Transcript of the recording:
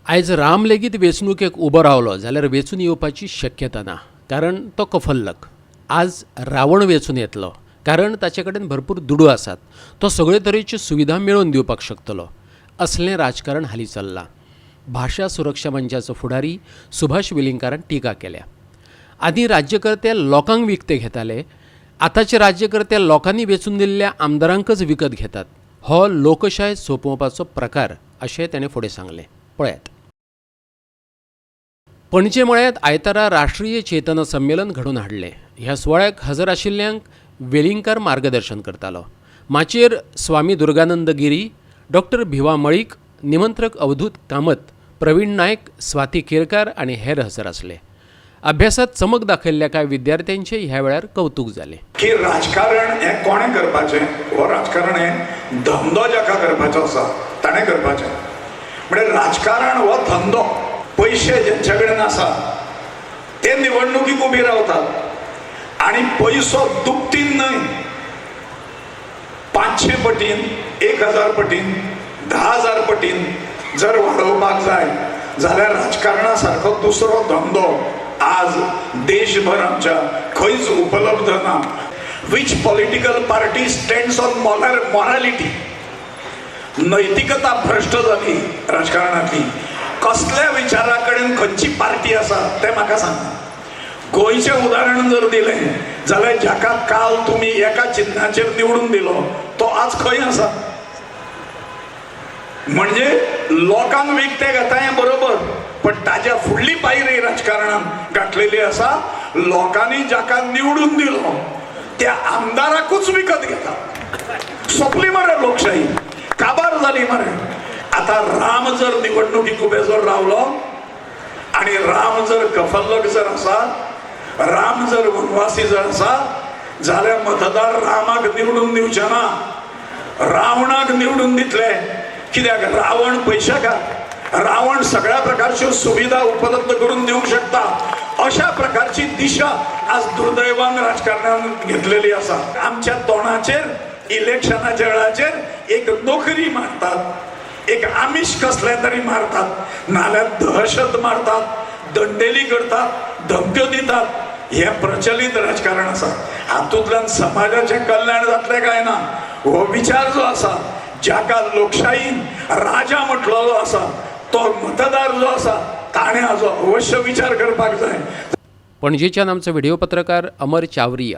आयज राम लेगीत वेंचणुकेक उबो रावलो जाल्यार वेंचून येवपाची शक्यता ना, कारण तो कफल्लक. आज रावण वेंचून येतलो, कारण ताचे कडेन भरपूर दुडू आसात, तो सगळे तरेच्यो सुविधा मेळोवन दिवपाक शकतलो. असलें राजकारण हालीं चल्लां. भाशा सुरक्षा मंचाचो फुडारी सुभाष वेलिंगकारान टिका केल्या. आदीं राज्यकर्ते लोकांक विकते घेताले, आतांचे राज्यकर्ते लोकांनी वेंचून दिल्ल्या आमदारांकच विकत घेतात. हो लोकशाय सोंपोवपाचो प्रकार अशें ताणें फुडें सांगलें. पळयात. पणजे मळ्यांत आयतारा राष्ट्रीय चेतना संमेलन घडोवन हाडलें. ह्या सुवाळ्याक हजर आशिल्ल्यांक वेलिंगकार मार्गदर्शन करतालो. माचयेर स्वामी दुर्गानंद गिरी, डॉक्टर भिवा मळीक, निमंत्रक अवधूत कामत, प्रवीण नायक, स्वाती केरकार आनी हेर हजर आसले. अभ्यासात चमक दाखयल्ल्या कांय विद्यार्थ्यांचें ह्या वेळार कौतूक जालें. की राजकारण हें कोणें करपाचें? हो राजकारण हें धंदो जाका करपाचो आसा ताणें करपाचें. म्हणजे राजकारण हो धंदो. पयशे जेंच्या कडेन आसा ते निवडणुकीक उबी रावतात आनी पयसो दुपटीन न्हय, 500 पटीन, 1000 पटीन, 10,000 पटीन जर वाडोवपाक जाय जाल्यार राजकारणा सारको दुसरो धंदो आज देशभर आमच्या खंयच उपलब्ध ना. Which political party stands on morality? नैतिकता भ्रश्ट जाली राजकारणांतली. कसल्या विचारा कडेन खंयची पार्टी आसा तें म्हाका सांग. गोंयचें उदाहरण जर दिलें जाल्यार जाका काल तुमी एका चिन्हाचेर निवडून दिलो तो आज खंय आसा? म्हणजे लोकांक विकते घेता हें बरोबर, पण ताज्या फुडली पायरी राजकारणान गाठलेली आसा. लोकांनी जाका निवडून दिलो त्या आमदाराकूच विकत घेता. सोंपली मरे लोकशाही, काबार जाली मरे. आता राम जर निवडणुकीक उबे जर रावलो आणि राम जर कफल्लक जर आसा, राम जर वनवासी जर आसा जाल्यार मतदार रामाक निवडून दिवचे ना, रावणाक निवडून दितले. कित्याक? रावण पयशाकार, रावण सगळ्या प्रकारच्यो सुविधा उपलब्ध करून दिवंक शकता. अशा प्रकारची दिशा आज दुर्दैवान राजकारणान घेतलेली आसा. आमच्या तोंडाचेर इलेक्शनाच्या वेळाचेर एक नोकरी मारतात, एक आमिष कसलें तरी मारतात, नाल्यार दहशत मारतात, दंडेली करतात, धमक्यो दितात. हें प्रचलित राजकारण आसा. हातूंतल्यान समाजाचें कल्याण जातलें काय ना हो विचार जो आसा, जाका लोकशाहीन राजा म्हटलेलो आसा तो मतदार जो आसा ताणें हाजो अवश्य विचार करपाक जाय. पणजेच्यान आमचो व्हिडिओ पत्रकार अमर चावरिया.